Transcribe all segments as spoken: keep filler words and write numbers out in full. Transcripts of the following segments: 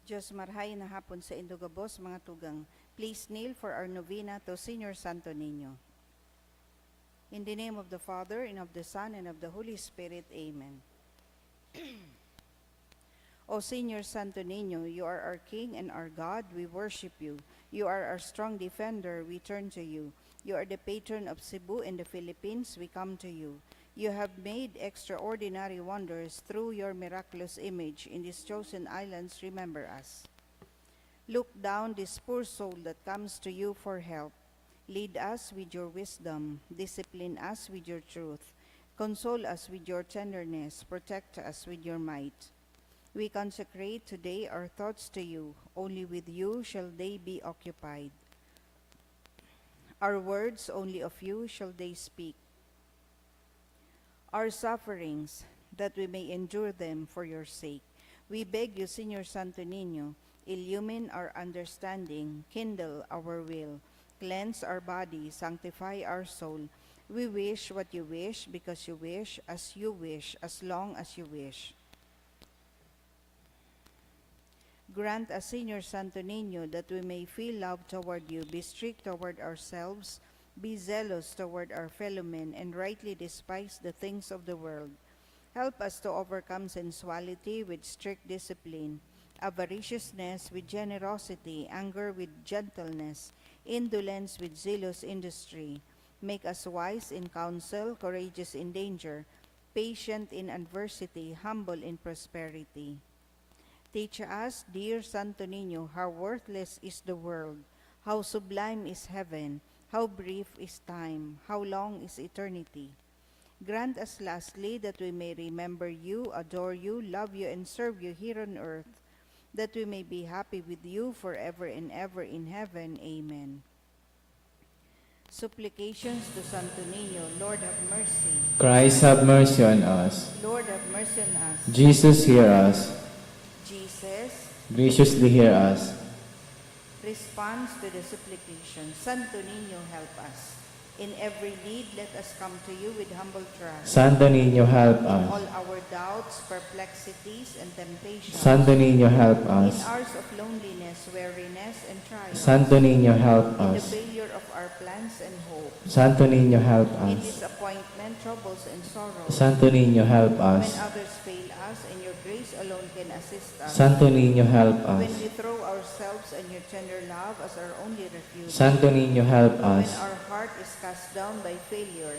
Diyos, marhay na hapon saindo gabos, mga tugang. Please kneel for our novena to Senior Santo Niño. In the name of the Father, and of the Son, and of the Holy Spirit. Amen. O Senior Santo Niño, you are our King and our God. We worship you. You are our strong defender. We turn to you. You are the patron of Cebu and the Philippines. We come to you. You have made extraordinary wonders through your miraculous image in these chosen islands. Remember us. Look down this poor soul that comes to you for help. Lead us with your wisdom. Discipline us with your truth. Console us with your tenderness. Protect us with your might. We consecrate today our thoughts to you. Only with you shall they be occupied. Our words, only of you shall they speak. Our sufferings, that we may endure them for your sake. We beg you, Senior Santo Niño, illumine our understanding, kindle our will, cleanse our body, sanctify our soul. We wish what you wish, because you wish, as you wish, as long as you wish. Grant us, Senior Santo Niño, that we may feel love toward you, be strict toward ourselves, be zealous toward our fellow men, and rightly despise the things of the world. Help us to overcome sensuality with strict discipline, avariciousness with generosity, anger with gentleness, indolence with zealous industry. Make us wise in counsel, courageous in danger, patient in adversity, humble in prosperity. Teach us, dear Santo Niño, how worthless is the world, how sublime is heaven, how brief is time, how long is eternity. Grant us lastly that we may remember you, adore you, love you, and serve you here on earth, that we may be happy with you forever and ever in heaven. Amen. Supplications to Santo Niño. Lord, have mercy. Christ, have mercy on us. Lord, have mercy on us. Jesus, hear us. Jesus, graciously hear us. Response to the supplication. Santo Niño, help us. In every need, let us come to you with humble trust. Santo Niño, help us. In all our doubts, perplexities, and temptations. Santo Niño, help us. In hours of loneliness, weariness, and trials. Santo Niño, help us. In the failure of our plans and hopes. Santo Niño, help us. In disappointment, troubles, and sorrows. Santo Niño, help us. When others fail us, and your grace alone can assist us. Santo Niño, help us. When we throw ourselves on your tender love as our only refuge. Santo Niño, help us. When our heart is cast down by failure.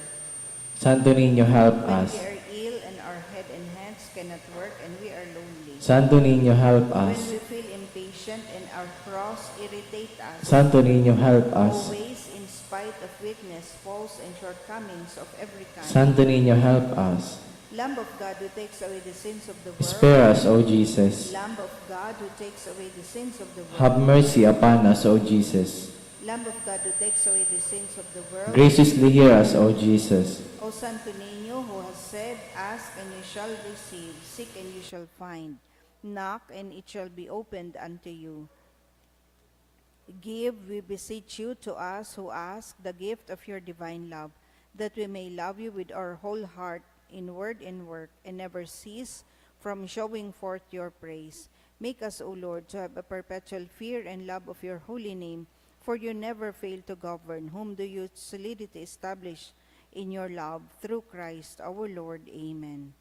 Santo Niño, help us. When we are ill and our head and hands cannot work and we are lonely. Santo Niño, help us. When we feel impatient and our cross irritate us. Santo Niño, help us. Always, in spite of weakness, faults, and shortcomings of every kind. Santo Niño, help us. Lamb of God who takes away the sins of the world. Spare us, O Jesus. Lamb of God who takes away the sins of the world. Have mercy upon us, O Jesus. Lamb of God who takes away the sins of the world. Graciously hear us, O Jesus. O Santo Niño, who has said, "Ask and you shall receive, seek and you shall find, knock and it shall be opened unto you." Give, we beseech you, to us who ask the gift of your divine love, that we may love you with our whole heart, in word and work, and never cease from showing forth your praise. Make us, O Lord, to have a perpetual fear and love of your holy name, for you never fail to govern, whom do you solidity establish in your love, through Christ our Lord. Amen.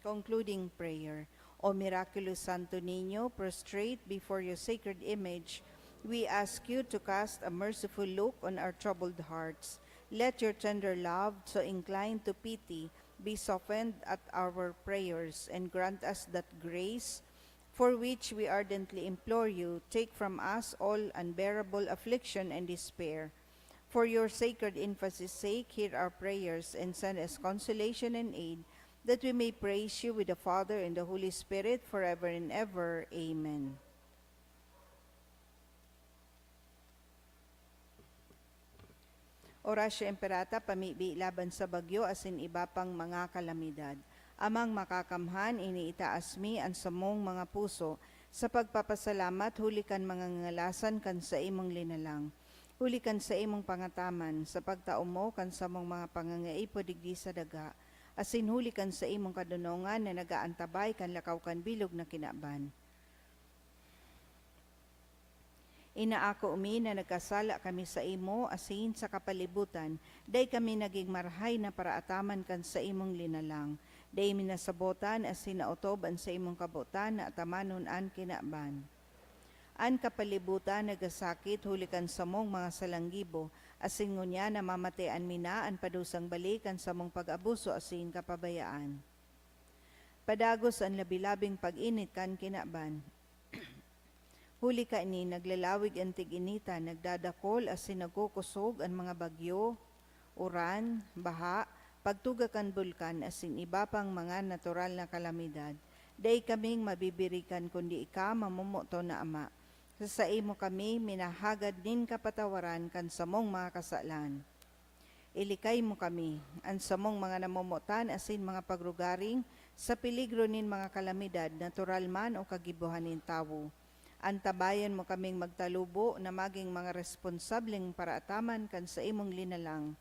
Concluding prayer. O miraculous Santo Niño, prostrate before your sacred image, we ask you to cast a merciful look on our troubled hearts. Let your tender love, so inclined to pity, be softened at our prayers, and grant us that grace for which we ardently implore you. Take from us all unbearable affliction and despair. For your sacred infancy's sake, hear our prayers and send us consolation and aid, that we may praise you with the Father and the Holy Spirit forever and ever. Amen. Oratio Imperata, pamibi laban sa bagyo asin iba pang mga kalamidad. Amang Makakamhan, iniitaas mi an samong mga puso sa pagpapasalamat huli kan mga ngalasan kan saimong linalang, huli kan saimong pangataman sa pagtao mo kan samong mga pangangaipo digdi sa daga, asin huli kan saimong kadonongan na nag-aantabay kan lakaw kan bilog na kinaban. Inaako mi na nagkasala kami saimo asin sa kapalibutan, dai kami nagin marahay na paraataman kan saimong linalang. Dai mi nasabotan asin naotob an saimong kabotan na atamanon an kinaban. An kapalibutan nagasakit huli kan samong mga salanggibo, asin ngunyan namamatean mi na an padusang balik kan samong pag-abuso asin kapabayaan. Padagos an labi-labing pag-init kan kinaban. Huli kaini, naglalawig an tig-initan, nagdadakol asin nagkukosog an mga bagyo, uran, baha, pagtuga kan bulkan asin iba pang mga natural na kalamidad. Dai kaming mabibirikan kundi ika, mamomoton na Ama. Sa saimo kami minahagad nin kapatawaran kan samong mga kasalan. Ilikay mo kami, an samong mga namomotan asin mga pagrugaring, sa peligro nin mga kalamidad, natural man o kagibohan nin tawo. Antabayan mo kaming magtalubo na magin mga responsableng paraataman kan saimong linalang,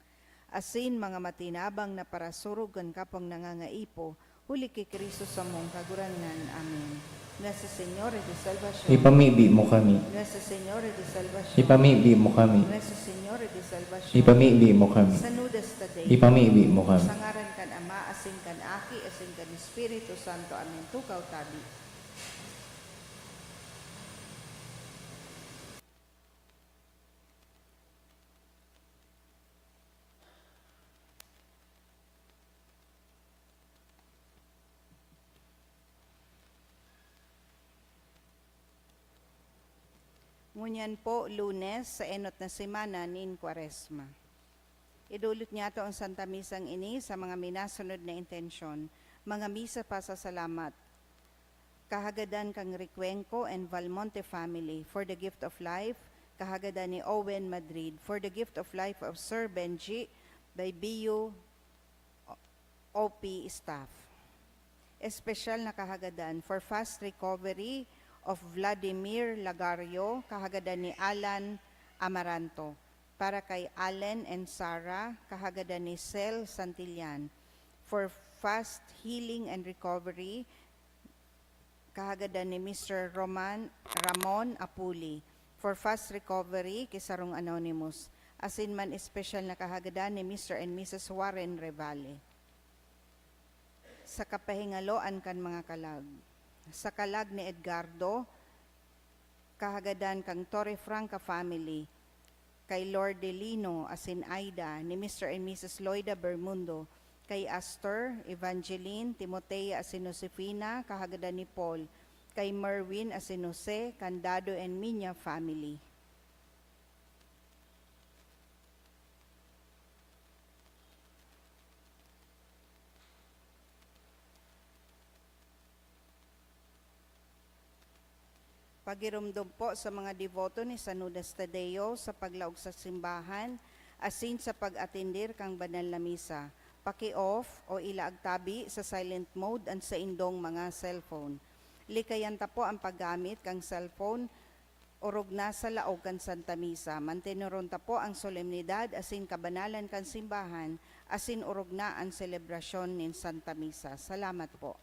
asin mga matinabang na parasurog kan kapwang nangangaipo, huli ki Cristo samong Kagurangnan. Amen. Nuestra Señora de Salvacion. Ipamibi mo kami. Nuestra Señora de Salvacion. Ipamibi mo kami. Nuestra Señora de Salvacion. Ipamibi mo kami. Sanudas ta dei. Ipamibi mo kami. Sa ngaran kan Ama, asin kan Aki, asin kan Espiritu Santo. Amen. Tukaw tabi. Ngunyan po, Lunes, sa enot na semana nin Kwaresma. Idulot niyato an Santa Misang ini sa mga minasunod na intensyon, mga misa pasasalamat, kahagadan kan Recuenco and Valmonte family for the gift of life, kahagadan ni Owen Madrid for the gift of life of Sir Benji, by B U O P staff. Espesyal na kahagadan for fast recovery of Vladimir Lagario, kahagadan ni Alan Amaranto. Para kay Allen and Sarah, kahagadan ni Sel Santillan. For fast healing and recovery, kahagadan ni Mister Roman, Ramon Apuli. For fast recovery, ki sarong anonymous. Asin man espesyal na kahagadan ni Mister and Missus Warren Revale. Sa kapahingaloan kan mga kalag. Sa kalag ni Edgardo, kahagadan kan Torrefranca family, kay Lordelino asin Aida, ni Mister and Missus Loida Bermundo, kay Astor, Evangeline, Timotea asin Josefina, kahagadan ni Paul, kay Merwin asin Jose, kan Dado and Minya family. Pagiromdom po sa mga deboto ni San Judas Tadeo sa paglaog sa simbahan asin sa pag-atender kan banal na misa. Paki-off o ilaag tabi sa silent mode an saindong mga cellphone. Likayan ta po an paggamit kan cellphone orog na sa laog kan Santa Misa. Manteneron ta po ang solemnidad asin kabanalan kan simbahan, asin orog na an selebrasyon nin Santa Misa. Salamat po.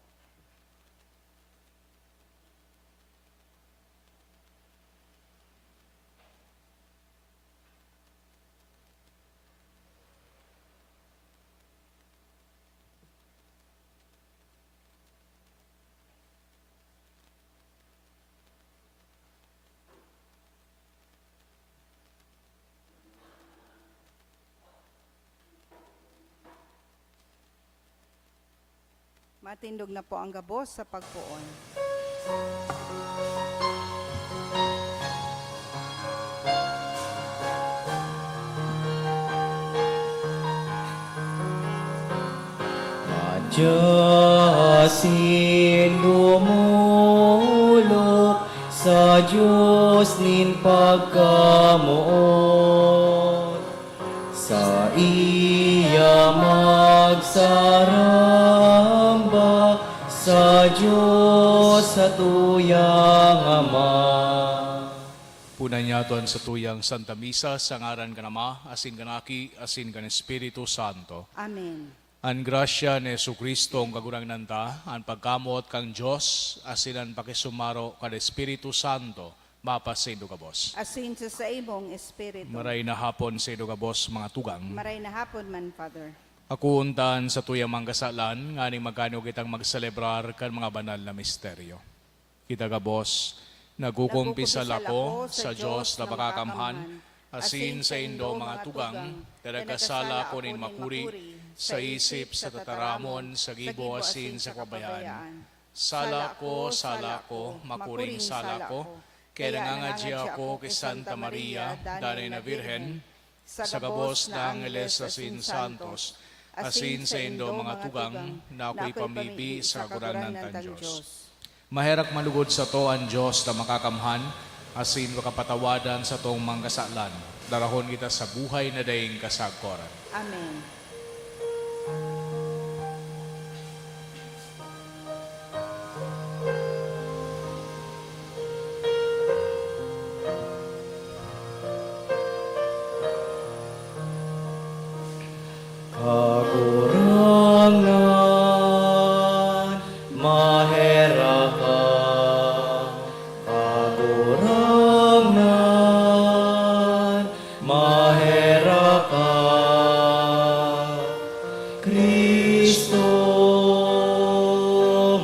Matindog na po ang gabos sa pagpoon. Madya asin dumulok sa Dios nin pagkamoot. Saiya magsaramba sa Dios satuyang Ama. Punan niyato an satuyang Santa Misa sa ngaran kan Ama, asin kan Aki, asin kan Espiritu Santo. Amen. An grasya ni Jesu-Cristo, an Kagurangnan ta, an pagkamoot kan Dios, asin an pakisumaro kan Espiritu Santo, Papa Sendo gabos. Asin sa saimong espiritu. Maray na hapon, Sendo gabos, mga tugang. Maray na hapon man, Father. Akoon ta an satuyang mga kasalan, nganing magkano kitang magselebrar kan mga banal na misteryo. Kita gabos, nagkukumpisal ako sa Dios na makakamhan, asin saindo mga tugang, na nagkasala ako nin makuri, sa isip, sa tataramon, sa gibo, asin sa kabayaan. Sala ko, sala ko, makuring sala ko, kaya nangangadya ako ki Santa Maria, Danay na Birhen, sa gabos na angheles asin santos, asin saindo mga tugang, na ako'y pamibi sa Kagurangnan tang Dios. Maherak malugod sato an Dios na makakamhan, asin makapatawadan satong mga kasalan. Darahon kita sa buhay na daing kasagkoran. Amen. Kagurangnan, maherak ka. Kagurangnan, maherak ka. Cristo,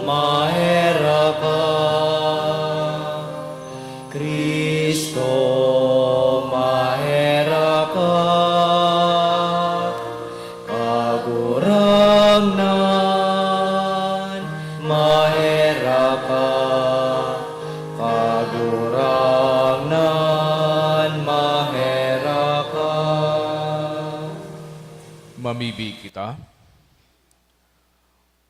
maherak ka. Cristo, maherak ka. Kagurangnan, maherak ka. Kagurangnan, maherak ka. Mamibi kita.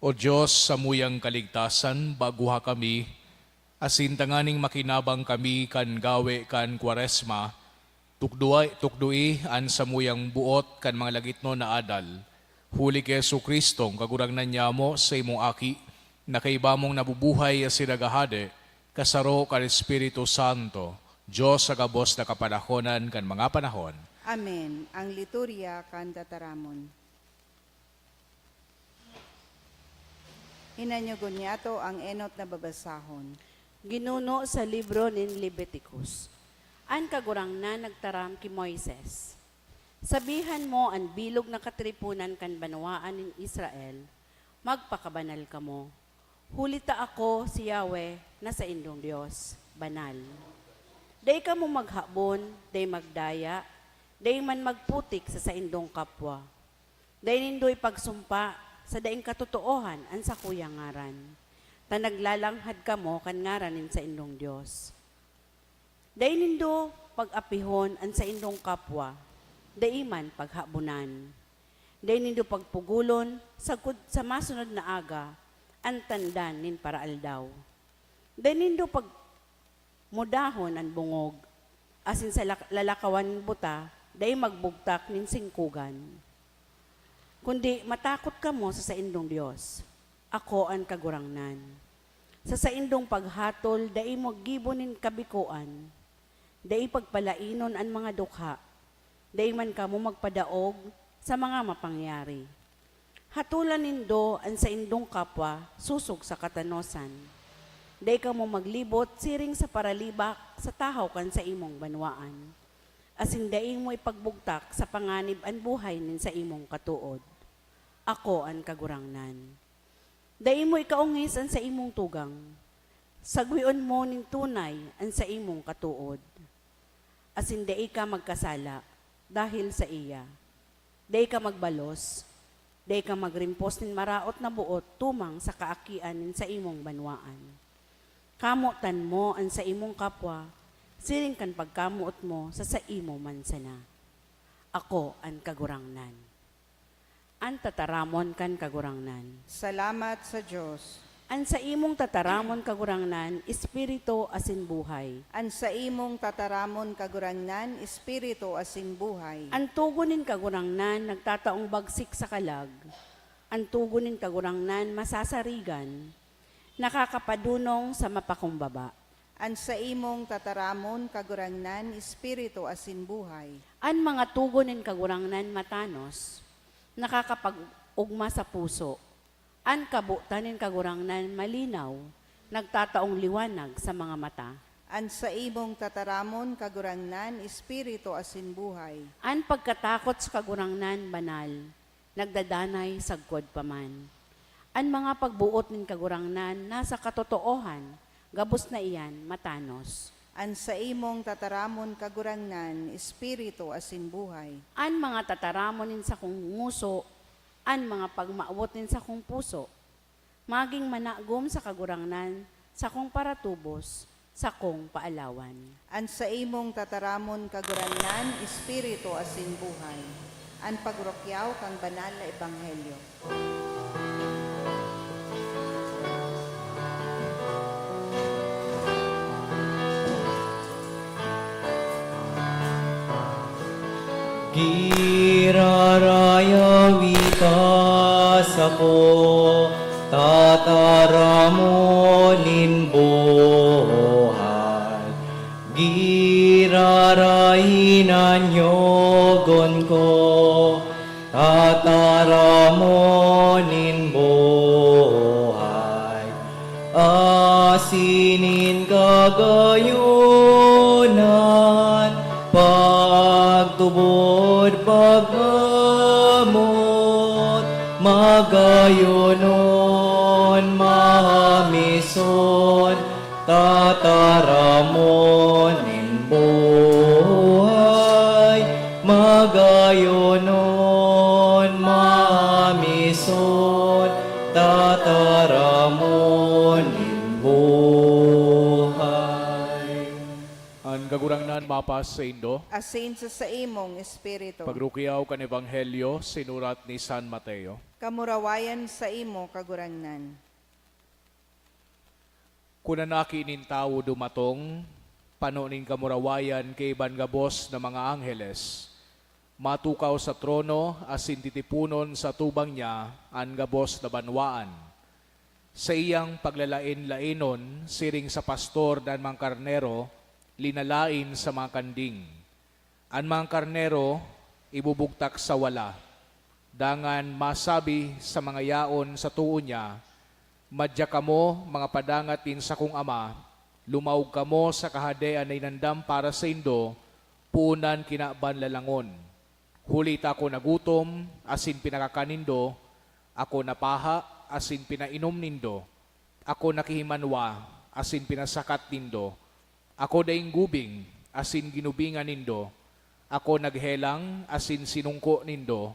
O Dios, samuyang kaligtasan, baguha kami, asin tanganing makinabang kami kan gawe kan Kwaresma, tukdoa-, tukdoi an samuyang buot kan mga lagitnon na adal, huli ki Jesu-Cristong Kagurangnan nyamo, sa imong Aki, na kaiba mong nabubuhay asin naghahade, kasaro kan Espiritu Santo, Dios sa gabos na kapanahonan kan mga panahon. Amen. Ang liturya kan tataramon. Hinanyogon niyato ang enot na babasahon. Ginuno sa libro nin Leviticus. An Kagurangnan nagtaram ki Moises, "Sabihan mo an bilog na katiriponan kan banwaan nin Israel, 'Magpakabanal kamo, huli ta ako, si Yahweh, na saindong Dios, banal. Dai kamo maghabon, dai magdaya, dai man magputik sa saindong kapwa. Dai nindo ipagsumpa sa daing katotoohan an sakuyang ngaran, ta naglalanghad kamo kan ngaran nin saindong Dios. Dai nindo pag-apihon an saindong kapwa, dai man paghabonan. Dai nindo pagpugolon sagkod sa masunod na aga an tanda nin paraaldaw. Dai nindo pag-, mudahon an bongog, asin sa lak-, lalakawan nin buta, dai magbugtak nin singkogan. Kundi matakot kamo sa saindong Dios, ako an Kagurangnan. Sa saindong paghatol, dai mo gibo nin kabikoan, dai pagpalainon an mga dukha, dai man kamo magpadaog sa mga mapangyari. Hatolan nindo an saindong kapwa sosog sa katanosan. Dai kamo maglibot siring sa paralibak sa tahaw kan saimong banwaan, asin dai mo ipagbugtak sa panganib an buhay nin saimong katood. Ako an Kagurangnan. Dai mo ikaongis an saimong tugang. Sagwion mo nin tunay an saimong katood, asin dai ka magkasala dahel saiya. Dai ka magbalos, dai ka magrimpos nin maraot na boot tumang sa kaakian nin saimong banwaan. Kamotan mo an saimong kapwa siring kan pagkamoot mo sa saimo man sana. Ako an Kagurangnan. An tataramon kan Kagurangnan. Salamat sa Dios. An saimong tataramon, Kagurangnan, espiritu asin buhay. An saimong tataramon, Kagurangnan, espiritu asin buhay. An tugon nin Kagurangnan nagtataong bagsik sa kalag. An tugon nin Kagurangnan masasarigan, nakakapadunong sa mapakumbaba. An saimong tataramon, Kagurangnan, espiritu asin buhay. An mga tugon nin Kagurangnan matanos, nakakapag-ogma sa puso. An kabotan nin Kagurangnan malinaw, nagtataong liwanag sa mga mata. An saimong tataramon, Kagurangnan, espiritu asin buhay. An pagkatakot sa Kagurangnan banal, nagdadanay sagkod pa man. An mga pagboot nin Kagurangnan nasa katotoohan, gabos na iyan matanos. An saimong tataramon, Kagurangnan, espiritu asin buhay. An mga tataramon nin sakong ngoso, an mga pagmawot nin sakong puso, magin managom sa Kagurangnan, sakong paratubos, sakong paalawan. An saimong tataramon, Kagurangnan, espiritu asin buhay. An pagrukyaw kan banal na ebanghelyo. Girarayawi ka sako, tataramon nin buhay. Girarayi na nyogon ko, tataramon nin buhay. Asin nin kagayonan, pagtubod, paggamot, magayonon, mahamison, tataramon nin buhay, magayonon, mahamison, tataramon nin buhay. An Kagurangnan mapasaindo. Asin sa saimong espiritu. Pagrukyaw kan Ebanghelyo sinurat ni San Mateo. Kamurawayan saimo, Kagurangnan. Kun an Aki nin Tawo dumatong, pano nin kamurawayan kaiba an gabos na mga angheles, matukaw sa trono asin titiponon sa atubang niya an gabos na banwaan. Saiyang paglalaen-laenon siring sa pastor na an mga karnero linalaen sa mga kanding. An mga karnero ibubugtak sa wala. Dangan masabi sa mga yaon sa too niya, "Madya kamo, mga padangat nin sakong Ama, lumaog kamo sa Kahadean na inandam para saindo poon na an kinaban lalangon. Huli ta ako nagutom, asin pinakakan nindo; ako napaha, asin pinainom nindo; ako nakihimanwa, asin pinasakat nindo; ako daing gubing, asin ginubingan nindo; ako naghelang, asin sinungko nindo;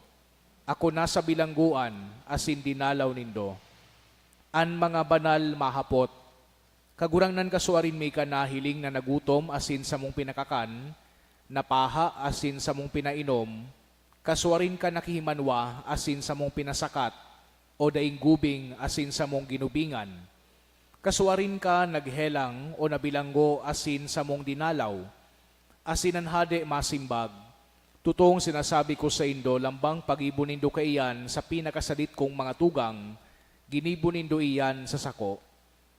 ako nasa bilanggoan, asin dinalaw nindo." An mga banal mahapot, "Kagurangnan, kasuarin mi ka nahiling na nagutom asin samong pinakakan, napaha asin samong pinainom, kasuarin ka nakihimanwa asin samong pinasakat, o daing gubing asin samong ginubingan? Kasuarin ka naghelang o nabilanggo asin samong dinalaw?" Asin an hade masimbag, "Totoong sinasabi ko saindo, lambang paggibo nindo kaiyan sa pinakasadit kong mga tugang, ginibo nindo iyan sa sako."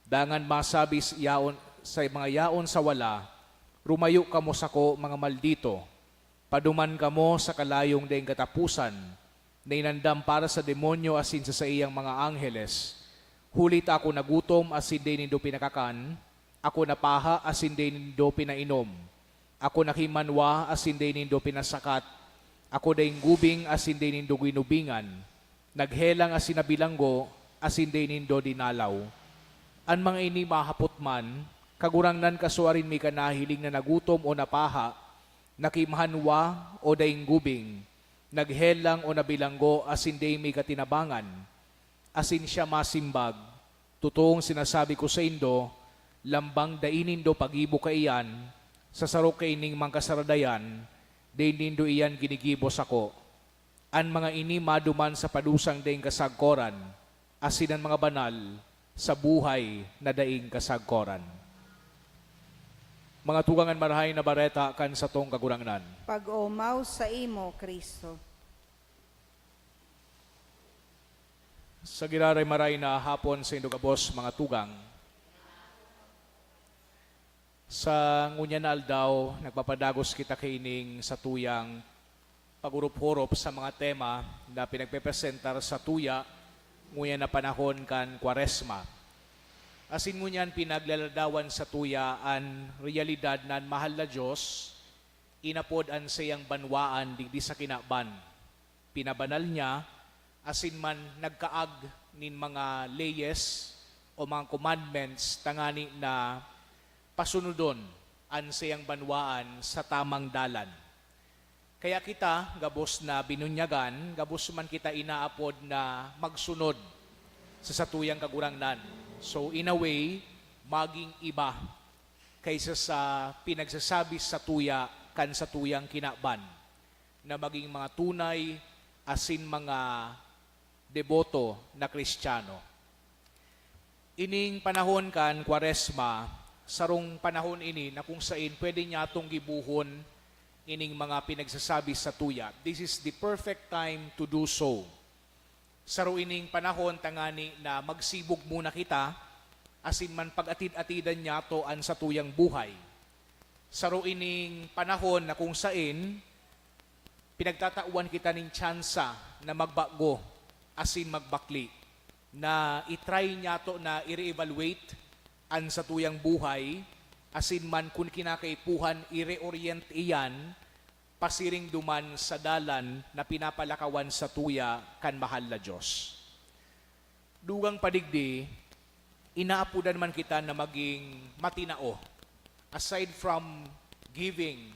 Dangan masabi s-, yaon, sa mga yaon sa wala, "Rumayo kamo sako, mga maldito! Paduman kamo sa kalayong daing kataposan, na inandam para sa demonyo asin sa saiyang mga angheles. Huli ta ako nagutom asin dai nindo pinakakan, ako napaha asin dai nindo pinainom, ako nakimanwa asin dai nindo pinasakat, ako daing gubing asin dai nindo ginubingan, naghelang asin nabilanggo asin dai nindo dinalaw." An mga ini mahapot man, "Kagurangnan, kasuarin mi ka nahiling na nagutom o napaha, nakimanwa o daing gubing, naghelang o nabilanggo asin dai mi ka tinabangan?" Asin siya masimbag, "Totoong sinasabi ko saindo, lambang dai nindo paggibo kaiyan sa saro kaining mangkasaradayan, dai nindo iyan ginigibo sako." An mga ini maduman sa padusang daing kasagkoran, asin an mga banal sa buhay na daing kasagkoran. Mga tugang, an Marahay na Bareta kan satong Kagurangnan. Pag-omaw saimo, Cristo. Sa giraray-maray na hapon saindo gabos, mga tugang. Sa ngunyan na aldaw, nagpapadagos kita kaining satuyang pag-urop-hurop sa mga tema na pinagpepresentar satuya ngunyan na panahon kan Kwaresma. Asin ngunyan pinaglaladawan satuya an reyalidad na an Mahal na Dios inapod an saiyang banwaan digdi sa kinaban. Pinabanal niya, asin man nagkaag nin mga leyes o mga commandments tangani na pasunodon an saiyang banwaan sa tamang dalan. Kaya kita, gabos na binunyagan, gabos man kita inaapod na magsunod sa satuyang Kagurangnan. So, in a way, maging iba kaysa sa pinagsasabi satuya kan satuyang kinaban, na maging mga tunay asin mga deboto na Kristiyano. Ining panahon kan Kwaresma, sarong panahon ini na kung sain pwede nyatong gibohon ining mga pinagsasabi satuya. This is the perfect time to do so. Saro ining panahon tangani na magsibog muna kita, asin man pag-atid-atidan nyato an satuyang buhay. Saro ining panahon na kung sain pinagtatawan kita nin tsansa na magbago asin magbakle, na i-try nyato na i-re-evaluate an satuyang buhay, asin man kun kinakaipuhan, i-reorient iyan pasiring duman sa dalan na pinapalakawan satuya kan Mahal na Dios. Dugang pa digdi, inaapodan man kita na maging matinao. Aside from giving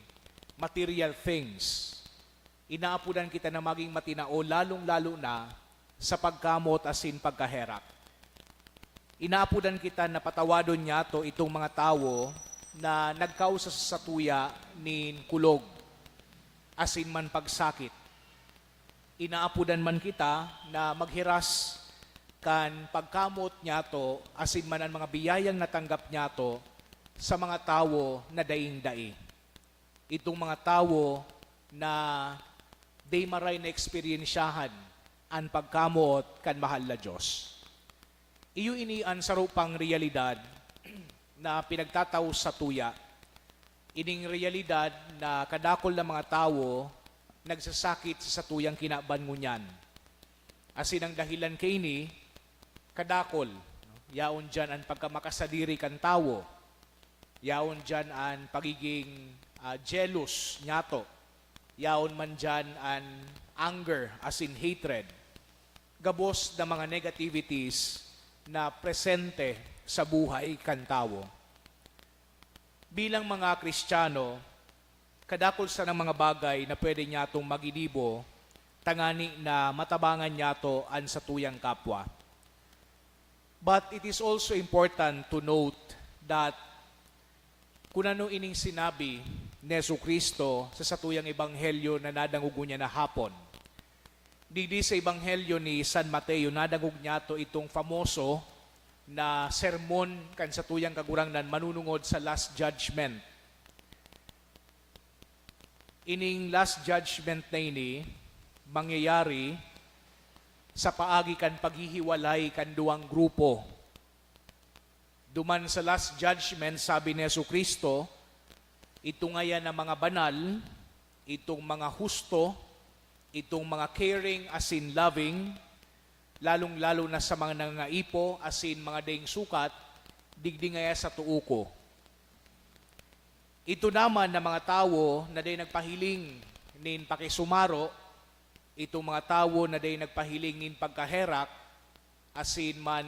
material things, inaapodan kita na maging matinao, lalong-lalo na sa pagkamot asin pagkaherak. Inaapodan kita na patawadon nyato itong mga tawo na nagkausa sa satuya nin kulog asin man pagsakit. Inaapodan man kita na maghiras kan pagkamot nyato asin man an mga biyayang natanggap nyato sa mga tawo na daing dai. Itong mga tawo na di maray naeksperyensyahan an pagkamoot kan Mahal na Dios. Iyo ini an saro pang reyalidad na pinagtatao satuya. Ining reyalidad na kadakul na mga tawo nagsasakit sa satuyang kinaban ngunyan. Asin ang dahilan kaini, kadakul, no? Yaon diyan an pagkamakasadiri kan tawo. Yaon diyan an pagiging, ah, jealous nyato. Yaon man diyan an anger, asin hatred. Gabos na mga negativities na presente sa buhay kan tawo. Bilang mga Kristiyano, kadakul sanang mga bagay na pwede nyatong maginibo tangani na matabangan nyato an satuyang kapwa. But it is also important to note that kun ano ining sinabi ni Jesu-Cristo sa satuyang ebanghelyo na nadangog ngunyan na hapon. Digdi sa ebanghelyo ni San Mateo, nadangog nyato itong famoso na sermon kan satuyang Kagurangnan manunungod sa Last Judgment. Ining Last Judgment na ini mangyayari sa paagi kan paghihiwalay kan duwang grupo. Duman sa Last Judgment, sabi ni Jesu-Cristo, "Ito ngayan na mga banal, itong mga husto, itong mga caring asin loving, lalong-lalo na sa mga nangangaipo asin mga daing sukat, digdi ngaya sa too ko. Ito naman na mga tawo na dai nagpahiling nin pakisumaro, itong mga tawo na dai nagpahiling nin pagkaherak asin man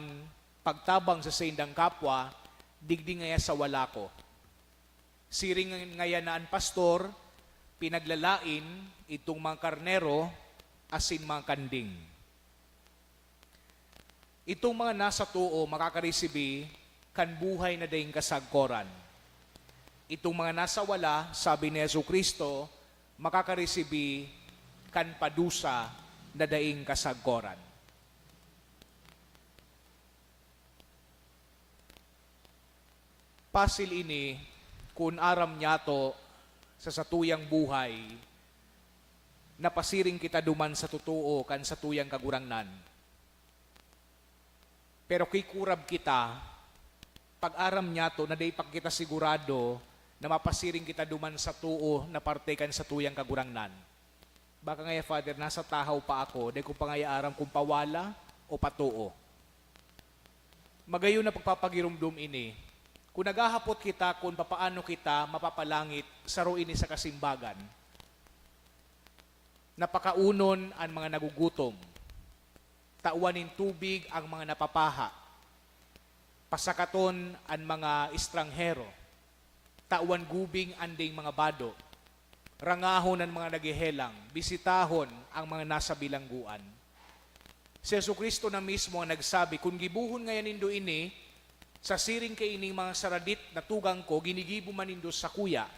pagtabang sa saindang kapwa, digdi ngaya sa wala ko. Siring ngaya na an pastor pinaglalain itong mga karnero asin mga kanding." Itong mga nasa too makakaresibi kan buhay na daing kasagkoran. Itong mga nasa wala, sabi ni Jesu-Cristo, makakaresibi kan padusa na daing kasagkoran. Pasil ini kun aram nyato sa satuyang buhay na pasiring kita duman sa totoo kan satuyang Kagurangnan. Pero kikurab kita pag aram nyato na dai pa kita sigurado na mapasiring kita duman sa too na parte kan satuyang Kagurangnan. Baka ngaya, "Father, nasa tahaw pa ako, dai ko pa ngaya aram kung pawala o patoo." Magayon na pagpapagiromdom ini, kun naghahapot kita kun papaano kita mapapalangit, saro ini sa kasimbagan. Napakaonon an mga nagugutom, tawan nin tubig ang mga napapaha, pasakaton an mga estranghero, tawan gubing an daing mga bado, rangahon an mga naghehelang, bisitahon ang mga nasa bilanggoan. Si Jesu-Cristo na mismo ang nagsabi, "Kun gibohon ngaya nindo ini sa siring kaining mga saradit na tugang ko, ginigibo man nindo sakuya.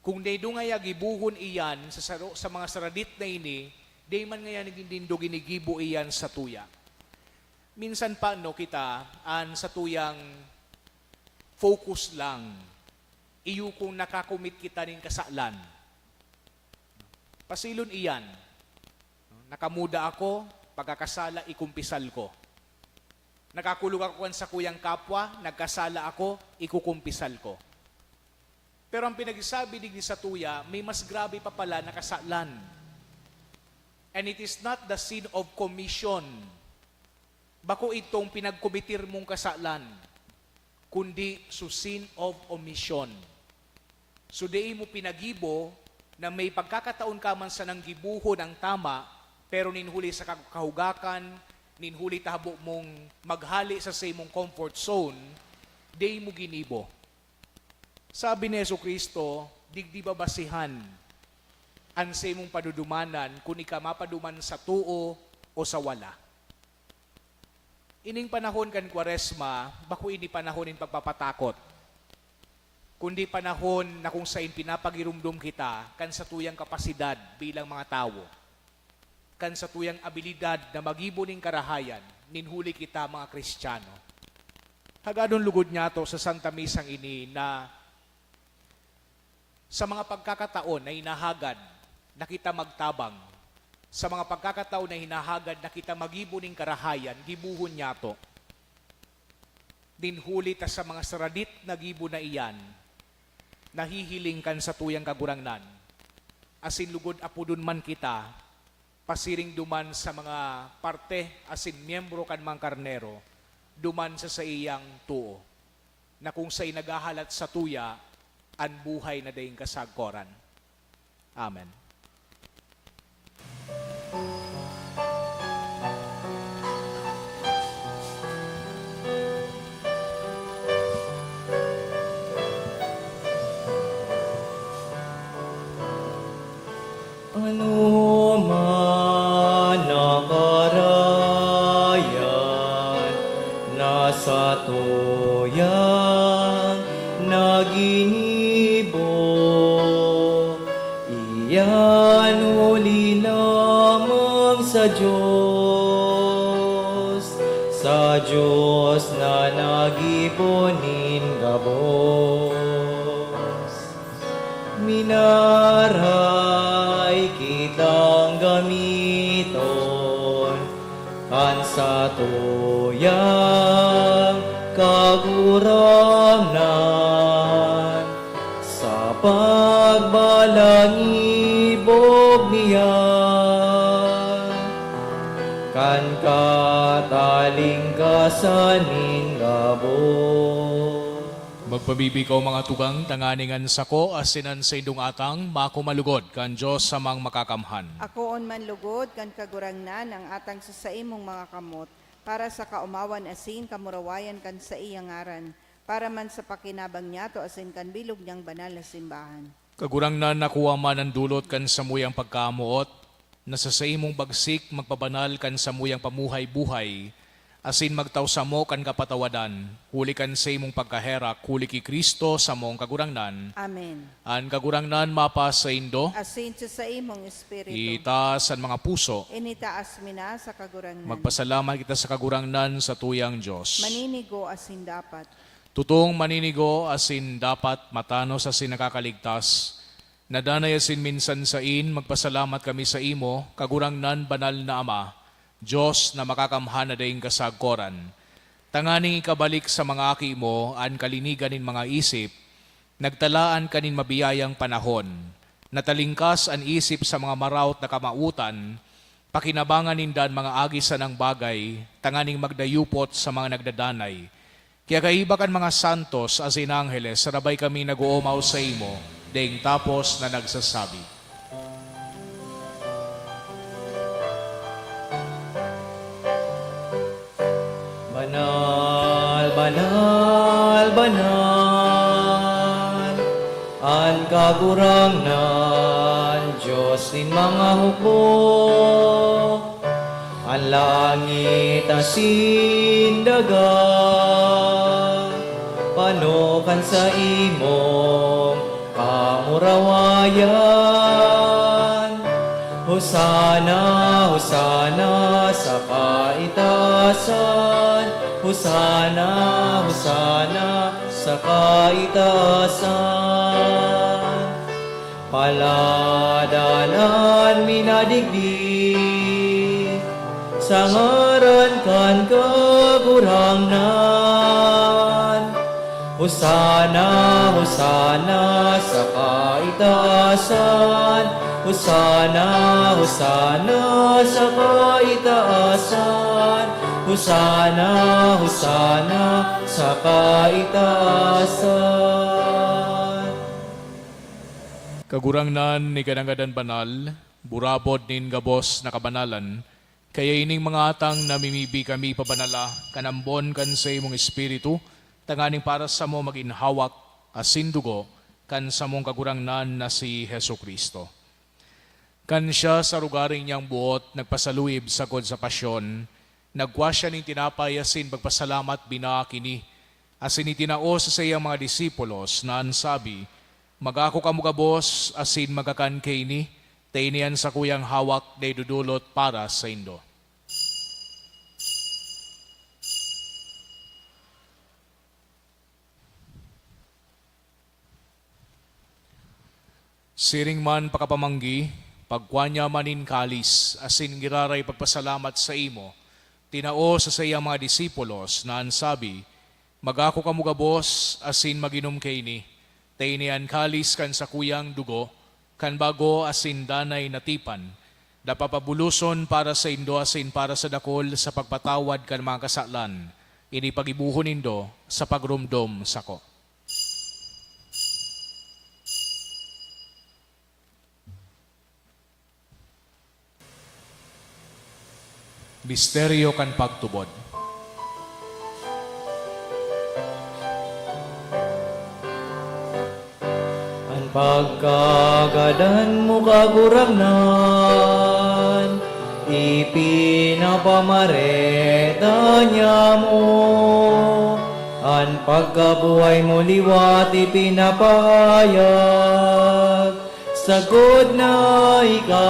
Kun nindo ngaya gibohon iyan sa saro sa mga saradit na ini, dai man ngaya nindo ginigibo iyan satuya." Minsan pa, no, kita, an satuyang focus lang, iyo kung nakakomit kita nin kasalan. Pasilon iyan. Nakamuda ako, pagkakasala, ikumpisal ko. Nakakulog ako kan sakuyang kapwa, nagkasala ako, ikukumpisal ko. Pero ang pinagsasabi digdi satuya, may mas grabe pa pala na kasalan. And it is not the sin of commission. Bako itong pinagkomitir mong kasalan, kundi su sin of omission. So, dai mo pinagibo na may pagkakataon ka man sanang gibohon ang tama, pero nin huli sa kag-, kahugakan, nin huli ta habo mong maghale sa saimong comfort zone, dai mo ginibo. Sabi ni Jesu-Cristo, digdi babasihan an saimong padudumanan kun ika mapaduman sa too o sa wala. Ining panahon kan Kwaresma, bako ini panahon nin pagpapatakot, kundi panahon na kung sain pinapagiromdom kita kan satuyang kapasidad bilang mga tawo, kan satuyang abilidad na magibo nin karahayan, nin huli kita mga Kristiyano. Hagadon lugod niyato sa Santa Misang ini na sa mga pagkakataon na hinahagad na kita magtabang, sa mga pagkakataon na hinahagad na kita magibo nin karahayan, gibohon niyato. Nin huli ta sa mga saradit na gibo na iyan, nahihiling kan satuyang Kagurangnan, asin lugod apodon man kita, pasiring duman sa mga parte asin miyembro kan mga karnero, duman sa saiyang too, na kung saen naghahalat satuya an buhay na daing kasagkoran. Amen. Anoman na karayan na satuyang naginibo, iyan huli lamang sa Dios, sa Dios na naggibo nin gabos. Minaray kitang gamiton kan satuyang Kagurangnan sa pagbalangibog niya kan katalingkasan nin gabos. Magpabibi kaw, mga tugang, tanganing an sako asin an saindong atang makumalugod kan Dios Amang Makakamhan. Akoon man lugod kan Kagurangnan ang atang sa saimong mga kamot, para sa kaomawan asin kamurawayan kan saiyang ngaran, para man sa pakinabang niyato asin kan bilog niyang banal na simbahan. Kagurangnan, nakuha man an dulot kan samuyang pagkamoot, na sa saimong bagsik magpabanal kan samuyang pamuhay-buhay, asin magtao samo kan kapatawadan, huli kan saimong pagkaherak, huli ki Cristo samong Kagurangnan. Amen. An Kagurangnan mapasaindo. Asin sa saimong espiritu. Itaas an mga puso. Initaas mi na sa Kagurangnan. Magpasalamat kita sa Kagurangnan, satuyang Dios. Maninigo asin dapat. Totong maninigo asin dapat, matanos asin nakakaligtas, na danay asin minsan sain, magpasalamat kami saimo, Kagurangnan, Banal na Ama, Dios na Makakamhan na daing kasagkoran, tanganing ikabalik sa mga aki mo an kalinigan nin mga isip, nagtalaan ka nin mabiyayang panahon, natalingkas an isip sa mga maraot na kamawotan, Pakinabangan ninda an mga agi sanang bagay, tanganing magdayupot sa mga nagdadanay. Kaya kaiba kan mga santos asin angheles, sarabay kami nag-oomaw saimo, daing tapos na nagsasabi, "Banal, banal, banal, an Kagurangnan, Dios nin mga hukbo. An langit asin daga, pano kan saimong kamurawayan. Hosana, Hosana sa kaitaasan. Hosana, Hosana sa kaitaasan. Paladan an minadigdi sa ngaran kan Kagurangnan. Hosana, Hosana sa kaitaasan. Hosana, Hosana sa kaitaasan. Hosana, Hosana sa kaitaasan." Kagurangnan, ika na ngadan banal, burabod nin gabos na kabanalan, kaya ining mga atang namimibi kami pabanala kan ambon kan saimong Espiritu, tanganing para samo magin hawak asin dugo kan samong Kagurangnan na si Jesu-Cristo. Kan siya sa arogaring niyang buot nagpasaluib sagkod sa pasyon, nagkua siya nin tinapay asin pagpasalamat, binaak ini, asin itinao sa saiyang mga disipulos, na an sabi, "Mag-ako kamo gabos asin magkakan kaini, ta ini an sakuyang hawak na idodolot para saindo." Siring man pakapamanggi, pagkua niya man nin kalis, asin giraray pagpasalamat saimo, tinao sa saiyang mga disipulos, na an sabi, "Mag-ako kamo gabos, asin mag-inom kaini, ta ini an kalis kan sakuyang dugo, kan bago asin danay na tipan, na papabuloson para saindo asin para sa dakul sa pagpatawad kan mga kasalan. Ini paggibohon nindo sa pagromdom sako." Misteryo kan pagtubod. An pagkagadan mo, Kagurangnan, ipinapamareta niamo. An pagkabuhay mo liwat ipinapahayag, sagkod na ika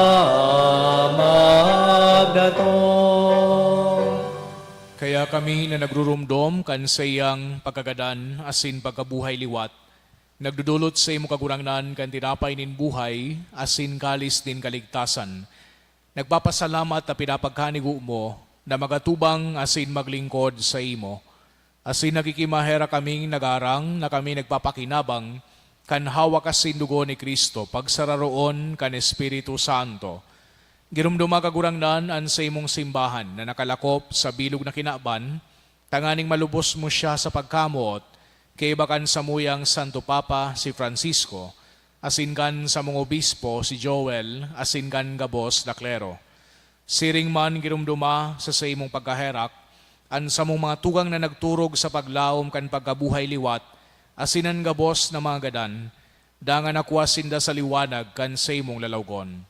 magdatong. Kaya kami na nagruromdom kan saiyang pagkagadan asin pagkabuhay liwat, nagdodolot saimo, Kagurangnan, kan tinapay nin buhay asin kalis nin kaligtasan. Nagpapasalamat ta pinapagkanigo mo na magatubang asin maglingkod saimo. Asin nakikimaherak kaming nagaarang na kami nagpapakinabang kan hawak asin dugo ni Cristo, pagsararoon kan Espiritu Santo. Giromdoma, Kagurangnan, an saimong simbahan na nakalakop sa bilog na kinaban, tanganing malubos mo siya sa pagkamoot, kaiba kan samuyang Santo Papa, si Francisco, asin kan samong obispo, si Joel, asin kan gabos na klero. Siring man, giromdoma sa saimong pagkaherak an samong mga tugang na nagturog sa paglaom kan pagkabuhay liwat, asin an gabos na mga gadan, dangan nakua sinda sa liwanag kan saimong lalawgon.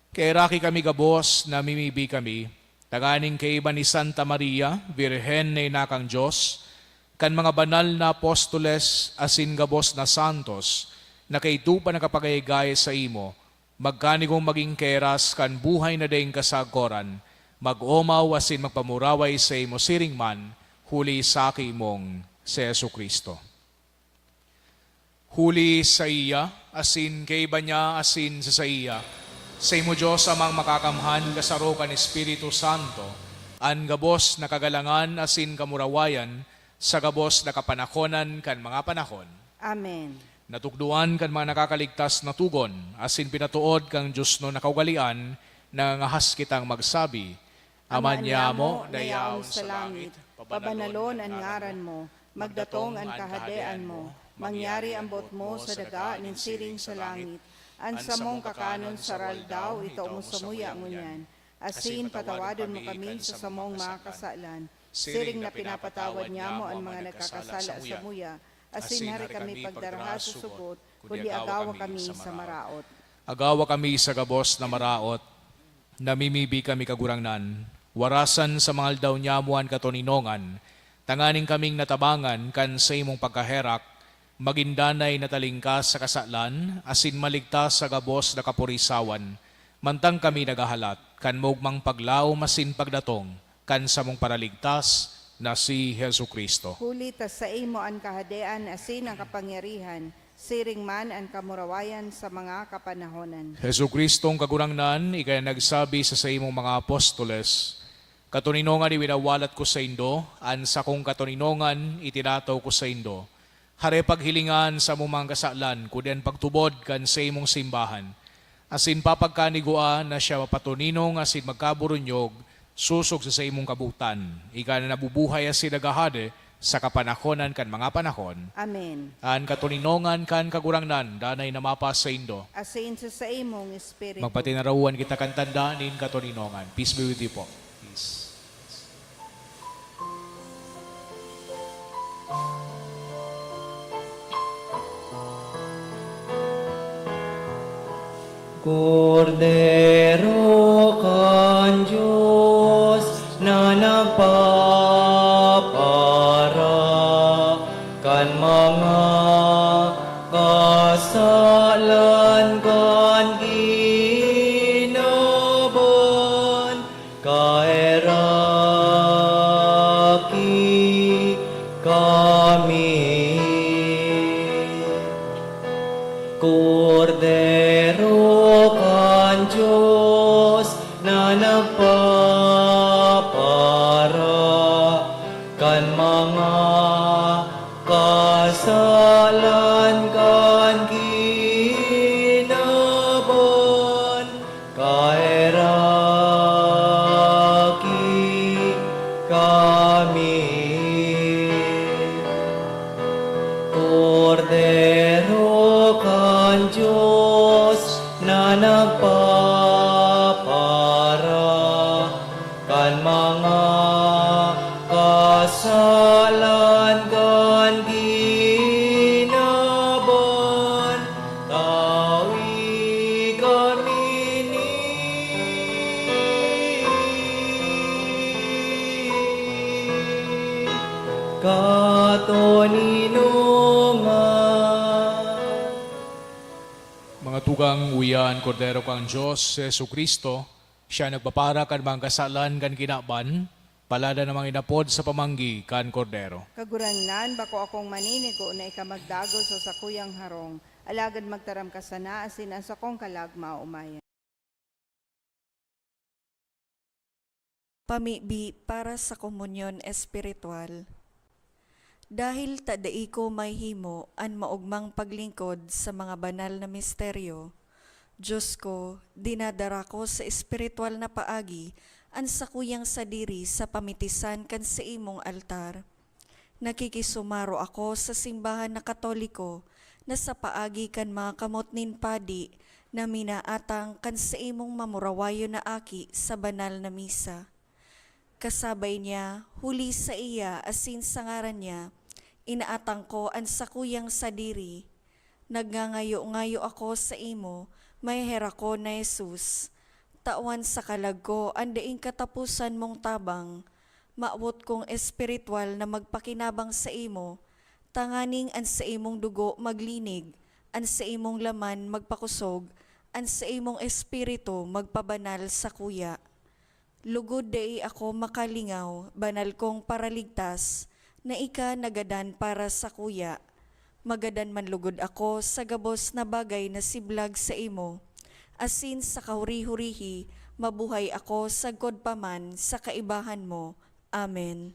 Kaheraki kami gabos, namimibi kami, tanganing kaiba ni Santa Maria, Birhen na ina kan Dios, kan mga banal na apostoles asin gabos na santos na kaidto pa nakapagayagay saimo, magkanigong magin kaheras kan buhay na daing kasagkoran, mag-omaw asin magpamuraway saimo siring man, huli sa aki mong si Jesu-Cristo. Huli saiya, asin kaiba niya, asin sa saiya, saimo, Dios Amang Makakamhan, kasaro kan Espiritu Santo, an gabos na kagalangan asin kamurawayan sa gabos na kapanakonan kan mga panahon. Amen. Natukdoan kan mga nakakaligtas na togon, asin pinatood kan diosnon na kaugalean, Nangangahas kitang magsabi, Ama niyamo na yaon sa langit, pabanalon an ngaran mo, magdatong an kahadean mo, mangyari an boot mo sa daga nin siring sa langit. An samong kakanon sa aroaldaw, itao mo samuya ngunyan, asin patawadon mo kami sa samong mga kasalan, siring na pinapatawad nyamo an mga nagkakasala samuya, asin hari kami pagdaraha sa sugot, kundi agawa kami sa maraot. Agawa kami sa gabos na maraot, namimibi kami, Kagurangnan, warasan sa mga aldaw nyamo an katoninongan, tanganing kaming natabangan kan saimong pagkaherak, magin danay na talingkas sa kasalan, asin maligtas sa gabos na kapurisawan, mantang kami naghahalat kan maogmang paglaom asin pagdatong kan samong Paraligtas na si Jesu-Cristo. Huli ta saimo an kahadean asin an kapangyarihan, siring man an kamurawayan sa mga kapanahonan. Jesu-Cristong Kagurangnan, ika an nagsabi sa saimong mga apostoles, "Katoninongan iwinawalat ko saindo, an sakong katoninongan itinataw ko saindo." Hare paghilingan sa among mga kasalan, kundi an pagtubod kan saimong simbahan. Asin papagkanigua na siya mapatoninong asin magkaburunyog sosog sa saimong kabotan. Ika na nabubuhay asin naghahade sa kapanahonan kan mga panahon. Amen. An katoninongan kan Kagurangnan danay na mapasaindo. Asin sa saimong espiritu. Magpatinarawan kita kan tanda nin katoninongan. Peace be with you po. Peace. Kordero kan Dios na nagpapara kan mga kasalan kan kinaban, kaheraki kami. Kordero kan Dios na nagpapara kan mga kasalan kan kinaban, kaheraki kami. Kordero kan Dios na nagpapara kan mga kasalan kan kinaban, tawi kami ni katoninongan. Mga tugang, uya an Kordero kan Dios, si Jesu-Cristo, siya nagpapara kan mga kasalan kan kinaban, paladan na mga inapod sa pamanggi kan Kordero. Kagurangnan, bako akong maninigo na ika magdagos sa sakuyang harong, alagad magtaram ka sana asin an sakong kalag maomayan. Pamibi para sa komunyon espiritual. Dahil ta dai ko mahihimo an maogmang paglingkod sa mga banal na misteryo, Dios ko, dinadara ko sa espiritual na paagi an sakuyang sadiri sa pamitisan kan saimong altar. Nakikisumaro ako sa simbahan na Katoliko na sa paagi kan mga kamot nin padi na minaatang kan saimong mamurawayon na aki sa banal na misa. Kasabay niya, huli saiya asin sa ngaran niya, inaatang ko an sakuyang sadiri. Nagngangayo-ngayo ako saimo, maheherak ko na Jesus. Tawan sa kalag ko an daing kataposan mong tabang. Mawot kong espiritual na magpakinabang saimo, tanganing an saimong dugo maglinig, an saimong laman magpakosog, an saimong espiritu magpabanal sakuya. Lugod dai ako makalingaw, banal kong Paraligtas, na ika nagadan para sakuya. Magadan man lugod ako sa gabos na bagay na siblag saimo, asin sa kahuri-hurihi mabuhay ako sagkod pa man sa kaibahan mo. Amen.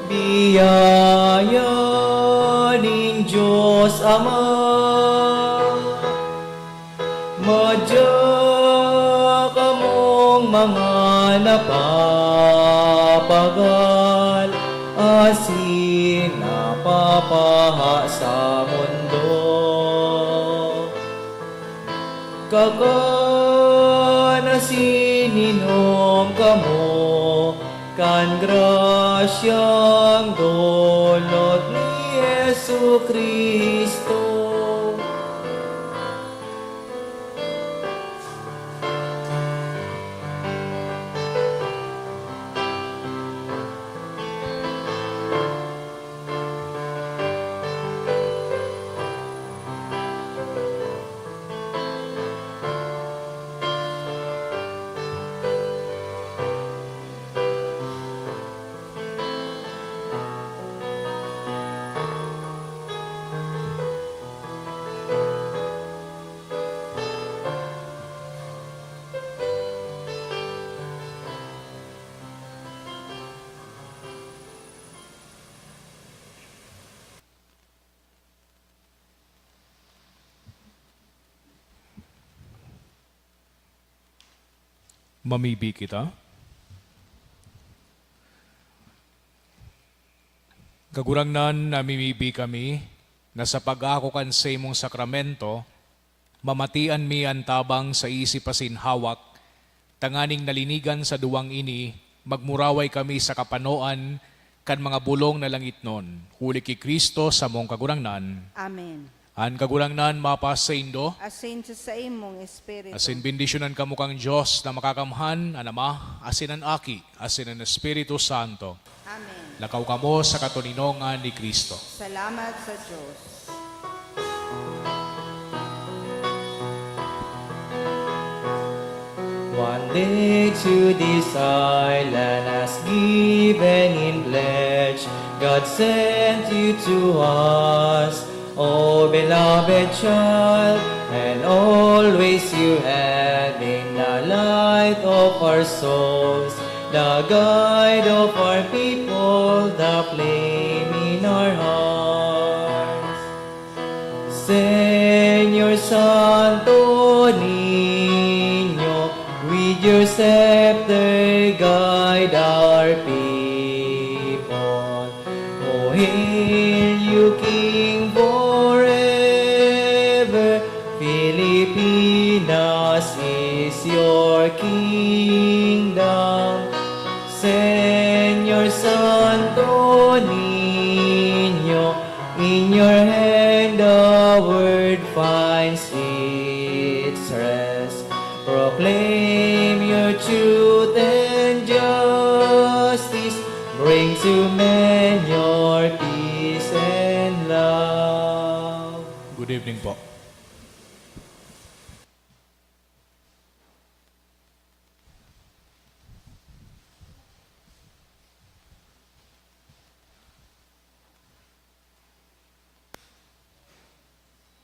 Biyaya nin Dios. Dios Ama, madya kamong mga napapagal asin napapaha sa mundo. Kakan asin inom kamo kan grasyang dulot ni Jesu-Cristo. Mamibi kita. Kagurangnan, namimibi kami na sa pag-ako kan saimong sakramento, mamatian mi an tabang sa isip asin hawak, tanganing nalinigan sa duwang ini, magmuraway kami sa kapanoan kan mga bulong na langitnon, huli ki Cristo samong Kagurangnan. Amen. An Kagurangnan mapasaindo. Asin sa saimong espiritu. Asin bendisyonan kamo kan Dios na Makakamhan, an Ama, asin an Aki, asin an Espiritu Santo. Amen. Lakaw kamo sa katoninongan ni Cristo. Salamat sa Dios. One day to this island has given in pledge. God sent you to us, oh beloved child, and always you have been the light of our souls, the guide of our people, the flame in our hearts. Señor Santo Niño, with your scepter guide our people. Oh, hail you, King, forever. Filipinas is your kingdom. Señor Santo Niño, in your hand the word finds its rest. Proclaim your truth and justice. Bring to men your peace and love. Good evening po.